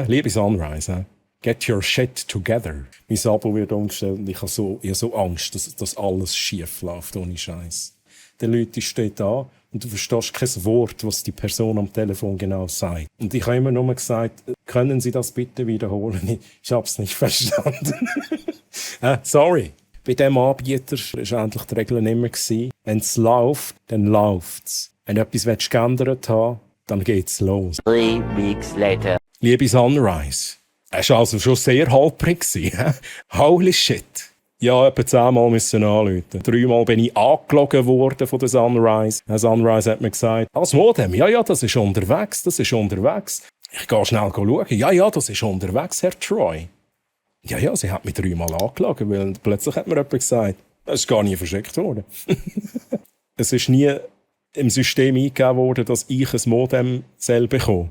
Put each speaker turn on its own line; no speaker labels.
Liebe Sunrise, get your shit together. Mein Abo wird umgestellt und ich habe so Angst, dass alles schief läuft, ohne Scheiß. Der Leute steht da und du verstehst kein Wort, was die Person am Telefon genau sagt. Und ich habe immer nur gesagt, können Sie das bitte wiederholen? Ich habe es nicht verstanden. Sorry. Bei diesem Anbieter war eigentlich die Regel immer, wenn es läuft, dann läuft es. Wenn du etwas geändert haben, dann geht's los.
3 weeks later.
Liebe Sunrise, es war also schon sehr holprig. Holy shit. Ja, etwa 10-mal müssen anrufen. 3-mal bin ich angelogen worden von der Sunrise. Der Sunrise hat mir gesagt, das Modem, ja, das ist unterwegs. Ich gehe schnell schauen. Ja, das ist unterwegs, Herr Troy. Ja, sie hat mich 3-mal angelogen, weil plötzlich hat mir jemand gesagt, es ist gar nie verschickt worden. Es ist nie im System eingegeben worden, dass ich ein Modem selber bekomme.